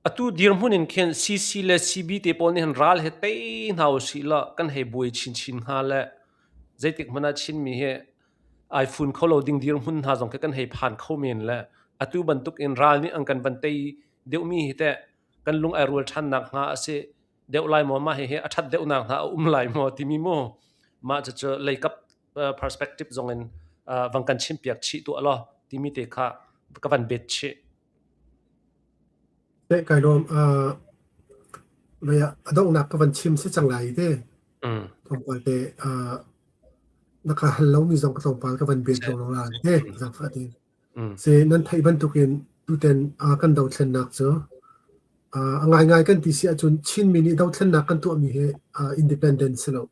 Atu dirhmun in khin CC le CB te pawl nih hin ral he tei hna usih law kan hei buai chinchin hnga le zeitik hmanh ah Chinmi hi ai fun kho lo ding dirhmun hna zong khi kan hei phan kho men le atu bantuk in ral nih an kan van tei deuhmi hi teh kan lung ai rual ṭhan nak hnga a si deuh lai maw mah hihi a ṭhat deuhnak hna a um lai maw timi mu mah cucu leikap perspective zong in vang kan chimpiak chih tuah law timi te kha ka van bet chih. Teh kai lawm a donghnak ka van chim si cang lai te. Tlawmpal te na ka hal lomi zong ka tlawmpal ka van bet lo la te zangfah te. Se nan theih bantukin tuten kan dothlennak cu a ngaingai kan ti si ahcun Chinmi nih dothlennak kan tuahmi hi independent si lo.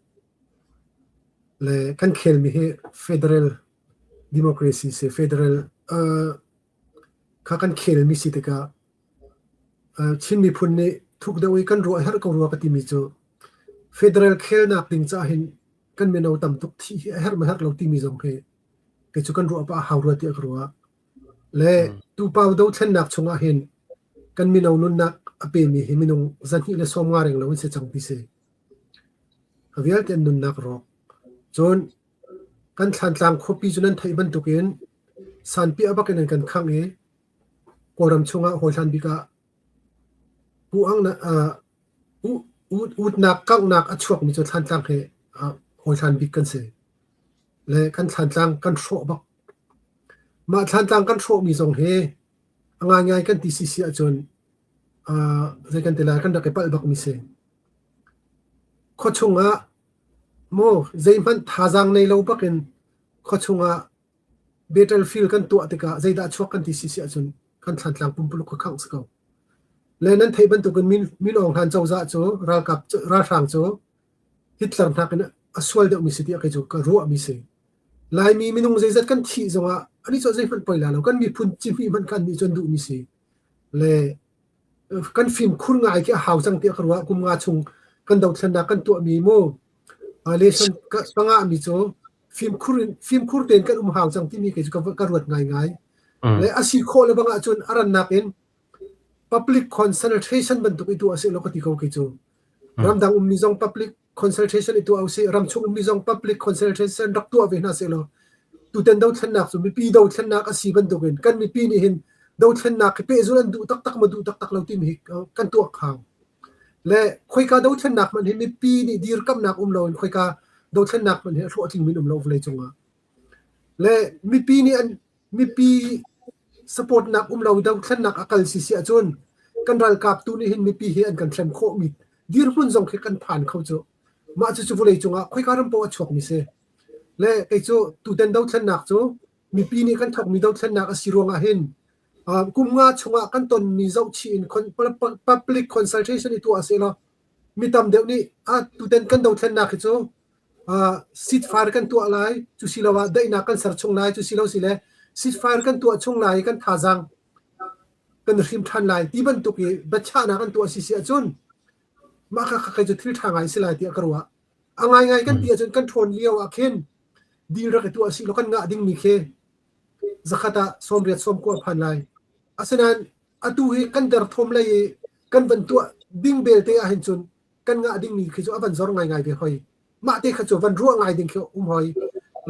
Le kan khelmi hi federal democracy si federal kha kan khelmi si tikah Chin miphun nih thuk deuh i kan ruah herh ko rua ka timi cu federal khelnak ding caah hin kan mino tam tuk thih hi a herh ma herh lo timi zong hi kei cu kan ruah pah a hau rua tiah ka ruah. Le tupau dothlennak chungah hin kan mino nunnak a pemi hi minung 250 reng lo an si cang ti si. A vialte an nunnak rawk. Cun kan Thlantlang khuapi cu nan theih bantukin sanpiah bak in an kan khangh i Kawlram chungah hawihlan bik ah Pu Ang utnak kanghnak a chuakmi cu Thlantlang hi hawihlan bik kan si. Le kan Thlantlang kan hrawh bak. Mah Thlantlang kan hrawhmi zong hi a ngaingai kan ti sisi ahcun zei kan ti lai kan rak i palh bakmi si. Khuachung ah maw zeihmanh thazaang nei lo bakin khuachung ah battlefield kan tuah tikah zeidah chuak kan ti si ahcun kan Thlantlang pumpuluk kha khangh si ko. Le nan theih bantukin Min, Min Aung Hlaing cozah cu ralkap ralhrang cu Hitler hnakin a sual deuhmi si tiah kei cu ka ruahmi si. Laimi minung zeizat kan thih zongah ani cu zeihmanh poi la lo kan miphun cihmih hmanh khan nih cun duhmi si. Le kan fimkhur ngai khi a hau cang tiah ka ruah kum nga chung kan dothlennak kan tuahmi mu lesson ka ngahmi cu fimkhur in fimkhur tein kan um hau cang timi kei cu ka ruat ngaingai le a si khawh le bang ahcun a rannak in public consultation bantuk i tuah seh law ka ti ko kei cu ramdang ummi zong public consultation i tuah usih ramchung ummi zong public consultation rak tuah ve hna seh law tutan dothlennak cu mipi dothlennak a si bantukin kan mipi nih hin dothlennak hi pehzulh an duh taktak maw duh taktak lo timi hi kan tuak hau le khoika dothlennak hmanh hi mipi nih dirkamnak um loin khoika dothlennak hmanh hi a hlawhtling min um lo vawlei cungah le mipi nih an mipi support nak um lo dothlennak a kal si si ahcun kan ralkap tu nih hin mipi hi an kan hrem khawh mi dirhmun zong khi kan phan kho cu mah cucu vawlei cungah khoika ram paoh a chuak mi si le kei cu tutan dothlennak cu mipi nih kan thawkmi dothlennak a si ruangah hin kum nga chungah kan tonmi zohchih in public consultation i tuah seh law mi tam deuh nih tutan kan dothlennak hi cu ceasefire kan tuah lai cu si lo ah daihnak kan ser chung lai cu si lo si le ceasefire kan tuah chung lai kan thazaang kan hrim ṭhan lai ti bantuk i biachahnak an tuah si si ahcun mah kha kha cu thil ṭha ngai si lai tiah ka ruah. A ngaingai kan ti ahcun kan ṭhawn lio ah khin deal rak i tuah si law kan ngah dingmi khi zakhat ah 80 90 phan lai. Asinain atu hi kan derthawm lei i kan van tuah ding belte ahhin cun kan ngah dingmi khi cu a van zor ngaingai ve hoi. Mah te kha cu van ruah ngai ding khi um hoi.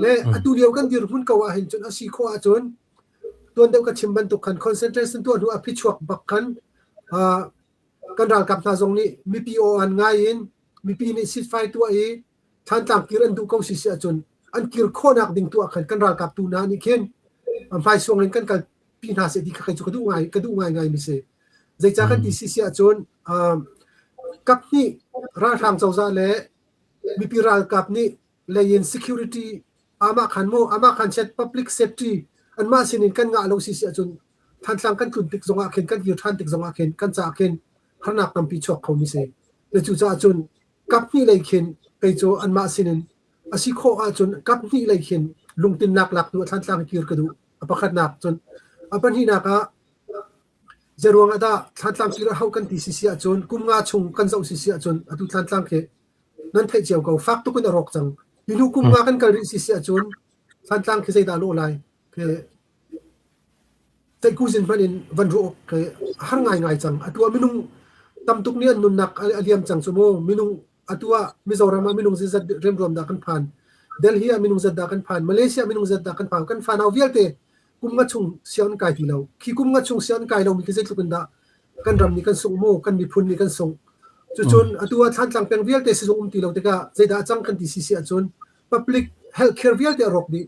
Le atu lio kan dirhmun ko ahhin cun a si khawh ahcun tuan deuh ka chim bantuk khan concentration tuah hnu a phichuak bak khan kan ralkap hna zong nih mipi aw an ngai in mipi nih ceasefire tuah i Thantlang kir an duh ko si si ahcun an kir khawhnak ding tuah khan kan ralkap tu hna nih khin hmaisuang in kan kalpi hna seh ti kha kei cu ka duh ngai ka duh ngai ngai mi si. Zeicah kan ti si si ahcun kap hnih ralhrang cozah le mipi ralkap nih lei in security amah khan mu amah khan set public safety anmah sin in kan ngah lo si si ahcun Thantlang kan tlun tik zongah khin kan kir ṭhan tik zongah khin kan caah khin harnak tampi chuak kho mi si. Le cucaah cun kap hnih lei khin kei cu anmah sin in a si khawh ahcun kap hnih lei khin lungtinnak lak hnu Thantlang kir ka duh. A pakhatnak cun a pahnihnak ah Zeiruang ah dah Thlantlang kir a hauh kan ti si si ahcun kum nga chung kan zoh si si ahcun atu Thlantlang khi nan theih cio ko fak tuk in a rawk cang. Hi hnu kum nga kan kal rih si si ahcun Thlantlang khi zeidah lawh lai? Khi. Ceihkuzin hmanh in van ruah awk khi a har ngaingai cang. Atu ah minung tam tuk nih an nunnak a liam cang cu mu. Minung atu ah Mizoram ah minung zeizat remruam dah kan phan. Delhi ah minung zat dah kan phan. Malaysia minung zat dah kan phan. Kan fanau vialte kum nga chung sianginn kai ti lo. Khi kum nga chung sianginn kai lomi khi zeitluk in dah kan ram nih kan sungh mu, kan miphun nih kan sungh. Cucun atu ah Thlantlang peng vialte sizung um ti lo tikah zeidah a cang kan ti si si ahcun public health care vialte a rawk dih.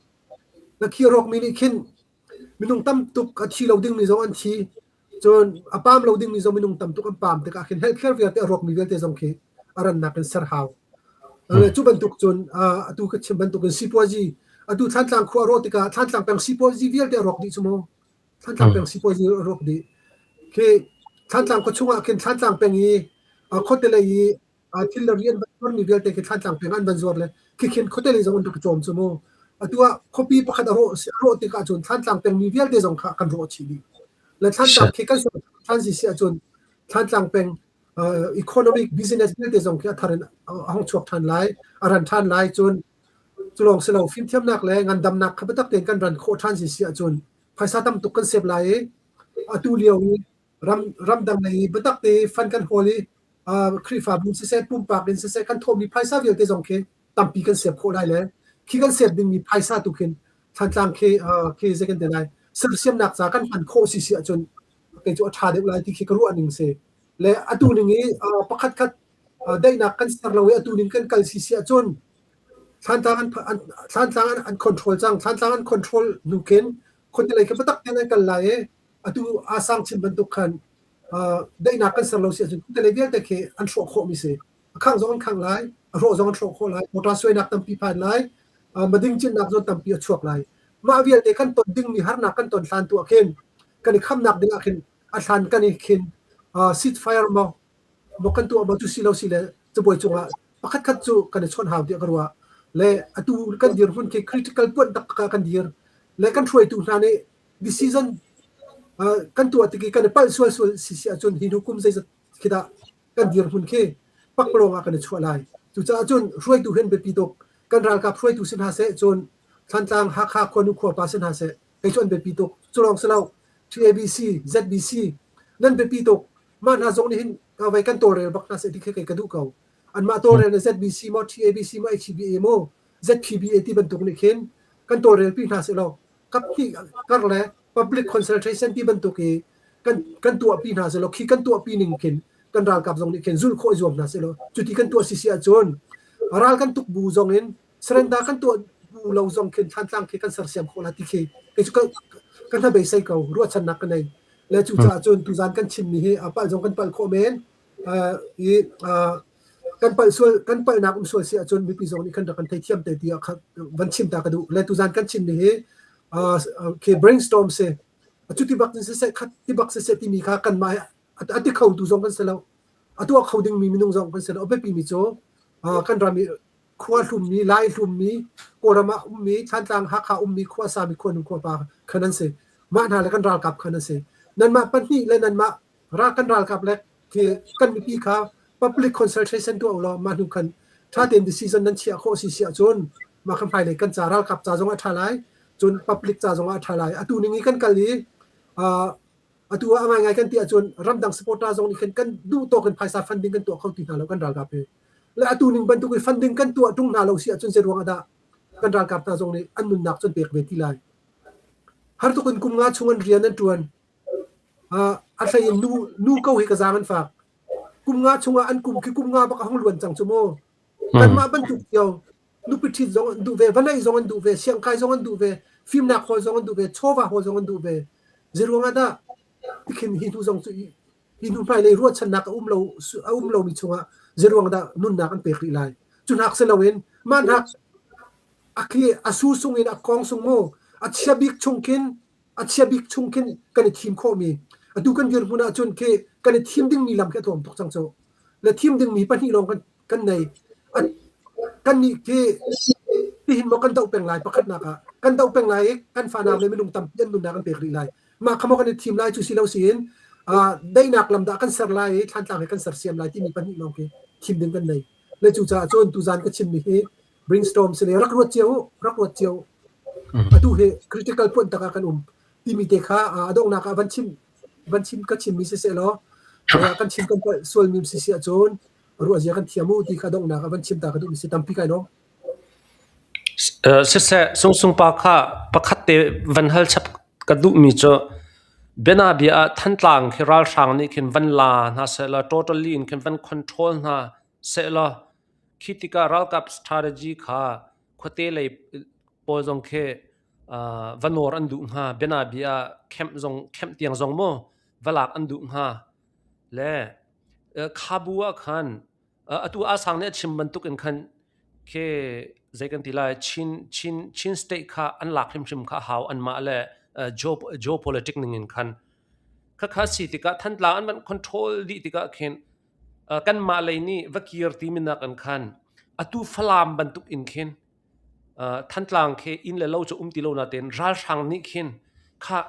Na khi a rawkmi nih khin minung tam tuk a thi lo dingmi zong an thi. Cun a paam lo dingmi zong minung tam tuk an paam tikah khin health care vialte a rawkmi vialte zong khi a rannak in ser hau. Cu bantuk cun atu ka chim bantukin sipuazi atu Thlantlang khua a rawh tikah Thlantlang peng sipuazi vialte a rawk dih cu mu. Thlantlang peng sipuazi a rawk dih. Khi Thlantlang khua chungah khin Thlantlang peng i khuate lei i thil le rian van zuarmi vialte khi Thlantlang peng an van zuar le khikhin khuate lei zong an rak cawm cu mu. Atu ah khuapi pakhat a rawh tikah cun Thlantlang peng mi vialte zong kha kan rawh chih dih. Le Thlantlang khi kan than si si ahcun Thlantlang peng economic business vialte zong khi a thar in a hung chuak ṭhan lai, a ran ṭhan lai. Cun cu lawng si lo fimthiamnak le ngandamnak kha biatak tein kan ran khawh ṭhan si si ahcun phaisa tam tuk kan save lai i atu lio i ram ramdang lei i biatak te fund kan hawl i Khrihfabu siseh pumpak in siseh kan thawhmi phaisa vialte zong khi tampi kan save khawh lai le khi kan save dingmi phaisa tu khin Thantlang khi khi zei kan ti lai sersiamnak ca kan hman khawh si si ahcun kei cu a ṭha deuh lai ti khi ka ruah ning si. Le atu ning i pakhat khat daihnak kan ser lo i atu ning kan kal si si ahcun Thlantlang an Thlantlang an control cang. Thlantlang an control hnu khin khuatelei khi biatak tein an kal lai i atu aa sang chin bantuk khan daihnak kan ser lo si ahcun khuatelei vialte khi an hrawh khawhmi si. A khangh zong an khangh lai, a hrawh zong an hrawh khawh lai, motor suainak tampi phan lai, mading cinnak zong tampi a chuak lai. Mah vialte kan ton dingmi harnak kan ton hlan tu ah khin kan i khamnak ding ah khin a hlan kan i khin seat fire maw maw kan tuah maw cu si lo si le cabuai cungah pakhat khat cu kan i chawnh hau tiah ka ruah. Le atu kan dirhmun khi critical puan taktak ah kan dir. Le kan hruaitu hna nih decision kan tuah tik i kan i palh sual sual si si ahcun hi hnu kum zeizat khi dah kan dirhmun khi pakpalawng ah kan i chuah lai. Cucaah cun hruaitu hin biapi tuk. Kan ralkap hruaitu si hna seh, cun Thantlang, Hakha khuanu khuapa si hna seh, kei cu an biapi tuk. Cu lawng si lo, TABC, ZBC nan biapi tuk. Mah hna zong nih hin vei kan tawlrel bak hna seh ti khi kei ka duh ko. Anmah tawlrel na ZBC maw, TABC maw, HBA maw, ZPBA ti bantuk nih khin kan tawlrel pi hna seh law kap hnih kar le public consultation ti bantuk i kan kan tuahpi hna seh law khi kan tuahpi ning khin kan ralkap zong nih khin zulh khawh i zuam hna seh law cuti kan tuah si si ahcun ral kan tuk bu zong in surrender kan tuah bu lo zong khin Thlantlang khi kan sersiam khawh la ti khi kei cu kan hnabeisei ko ruahchannak ka nei le cucaah cun tuzan kan chimmi hi a palh zong kan palh khawh men i kan palh sual kan palhnak um sual si ahcun mipi zong nih khan rak kan theithiam te tiah van chim ta ka duh le tuzan kan chimmi hi khi brainstorm si cuti bak in siseh khat ti bak siseh timi kha kanmah a ti kho tu zong kan si lo a tuah kho dingmi minung zong kan si lo a biapi mi cu kan ram i khua hlummi lai hlummi Kawlram ah ummi Thantlang Hakha ummi khua sami khuanu khuapa khan an si mah hna le kan ralkap khan an si nanmah pahnih le nanmah ra kan ralkap le khi kan mipi kha public consultation tuah ulaw mah hnu khan ṭha tein decision nan chiah khawh si si ahcun mah kha hmailei kan ca ralkap ca zong a ṭha lai cun public ca zong ah a ṭha lai atu ning i kan kal i atu ah a ngaingai kan ti ahcun ramdang supporter zong nih khin kan duh tawk in phaisa funding kan tuah kho ti hna lo kan ralkap hi le atu ning bantuk i funding kan tuah ṭung hna lo si ahcun zei ruang ah dah kan ralkap hna zong nih an nunnak cun pek ve ti lai har tuk in kum nga chung an rian an ṭuan a hlei in nu nu ko hi ka zaang an fak kum nga chungah an kum khi kum nga bak a hung luan cang cu mu kanmah bantuk cio nupi ṭhit zong an duh ve vawlei zong an duh ve siangkai zong an duh ve fimnak hawl zong an duh ve chawva hawl zong an duh ve zeiruang ah dah tikhin hi hnu zong cu hi hnu hmailei ruahchannak a um lo a um lomi chungah zeiruang dah nunnak an pek rih lai cu hnak si loin mah hnak a khi a su sung in a kong sung mu a chia bik chung khin a chia bik chung khin kan i thim khawhmi atu kan dirhmun ahcun khi kan i thim dingmi lam khi a tlawm tuk cang cu le thim dingmi pahnih lawng kan kan nei kan nih khi tihin maw kan doh peng lai pakhatnak ah kan doh peng lai i kan fanau le minung tampi an nunnak an pek rih lai mah kha maw kan i thim lai cu si lo siin daihnak lam dah kan ser lai i Thlantlang he kan sersiam lai timi pahnih lawng khi thim ding kan nei le cucaah cun tuzan ka chimmi hi brainstorm si le rak ruat cio rak ruat cio atu hi critical point tak ah kan um. Timi te kha a donghnak ah van chim van chim ka chimmi siseh law kan chim kan palh sualmi si si ahcun ruah zia kan thiam u ti kha donghnak ah van chim ta ka duhmi si tampi kai lawm. Siseh Sungsung pa kha pakhat te van hal chap ka duhmi cu bianabia ah Thantlang khi ralhrang nih khin van la hna sehlaw totally in khin van control hna sehlaw khi tikah ralkap strategy kha khuate lei pawl zong khi va nawr an duh hnga bianabia ah kemh zong kemh tiang zong maw va lak an duh hnga le khabu ah khan atu Asang nih a chim bantuk in khan khi zei kan ti lai Chin Chin Chin state kha an lak hrimhrim kha hau anmah le geopolitic ning in khan khakha si tikah Thantlang an van control dih tikah khin kanmah lei nih va kir ti minak an khan atu Falam bantuk in khin Thantlang khi inn le lo cu um ti lo natein ralhrang nih khin khah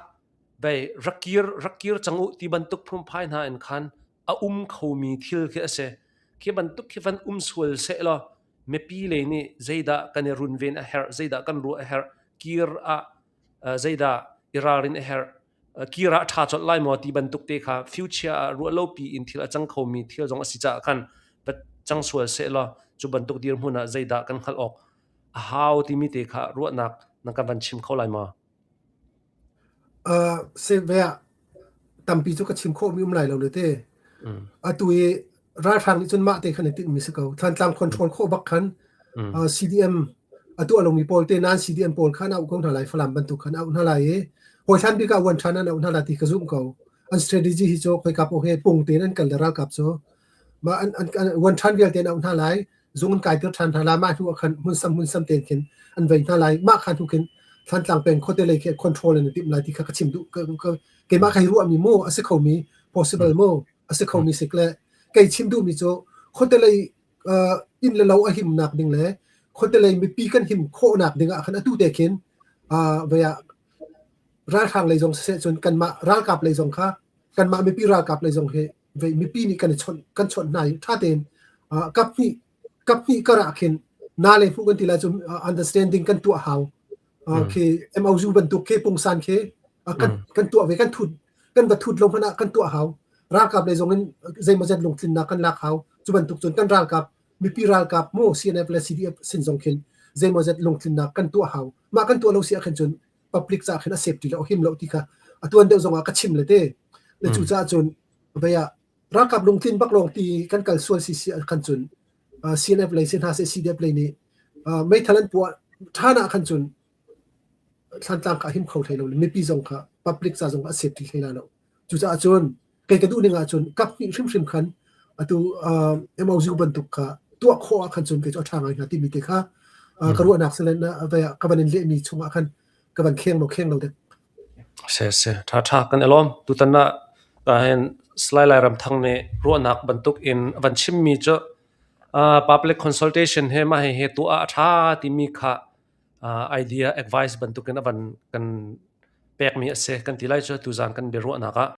vei rak kir rak kir cang u ti bantuk phungphai hna in khan a um khomi thil khi a si. Khi bantuk khi van um sual sehlaw mipi lei nih zeidah kan i runven a herh, zeidah kan ruah a herh, kir ah zeidah i ralrin a herh, kir ah a ṭha colh lai maw ti bantuk te kha future ah ruah lopi in thil a cang khomi thil zong a si caah khan va cang sual sehlaw cu bantuk dirhmun ah zeidah kan hngalh awk a hau timi te kha ruahnak na kan van chim kho lai maw? Se ve ah tampi cu ka chim khawhmi um lai lo le te. Atu i ralhrang nih cun mah te khan i tinhmi si ko. Thantlang control khawh bak khan CDM a tuah lomi pawl te nan CDM pawl khan auh ko hna lai Falam bantuk khan auh hna lai i hawi hlan bik ah uan ṭhan an auh hna lai ti ka zumh ko. An strategy hi cu khoika paoh he pung tein an kal le ralkap cu mah an an an uan ṭhan vialte an auh hna lai zung an kai tir ṭhan hna lai mah hnu ah khan hmunsam hmunsam tein khin an vei hna lai mah kha hnu khin Thantlang peng khuate lei khi control an i timh lai ti kha ka chim duh keimah ka hi ruahmi mu a si khomi possible mu a si khomi sik le kei chim duhmi cu khuate lei inn le lo a himnak ding le khuate lei mipi kan him khawhnak ding ah khan atu te khin vei ah ralhrang lei zong siseh cun kanmah ralkap lei zong kha kanmah mipi ralkap lei zong hi vei mipi nih kan i chawnh kan chawnh hna i ṭha tein kaphnih kaphnih kar ah khin na le hmuh kan ti lai cu understanding kan tuah hau khi MOU bantuk khi pungsan khi kan kan tuah ve kan thut kan va thut lo hmanh ah kan tuah hau ralkap lei zong in zeimawzat lungtlinnak kan lak hau cu bantuk cun kan ralkap mipi ralkap mu CNF le CDF sin zong khin zeimawzat lungtlinnak kan tuah hau mah kan tuah lo si ah khin cun public ca khin a safety lo him lo ti kha a tuan deuh zong ah ka chim le te le cu caah cun vei ah ralkap lungtlin bak lawng ti kan kal sual si si khan cun CNF lei si hna seh CDF lei nih meithal an puah ṭhan ah khan cun Thlantlang kha a him kho hlei lo le mipi zong kha public ca zong a safety hlei la lo. Cucaah cun kei ka duh ning ahcun kap hnih hrimhrim khan atu MOU bantuk kha tuah khawh ah khan cun kei cu a ṭha ngai hnga timi te kha ka ruahnak silen ka van in lehmi chungah khan ka van kheng lo kheng lo dek. Se se ṭha ṭha kan i lawm. Tutan ah hin Salai Lairamthang nih ruahnak bantuk in a van chimmi cu public consultation he mah he tuah a ṭha timi kha idea advice bantukin a van kan pekmi a si kan ti lai cu tuzaan kan biaruahnak ah.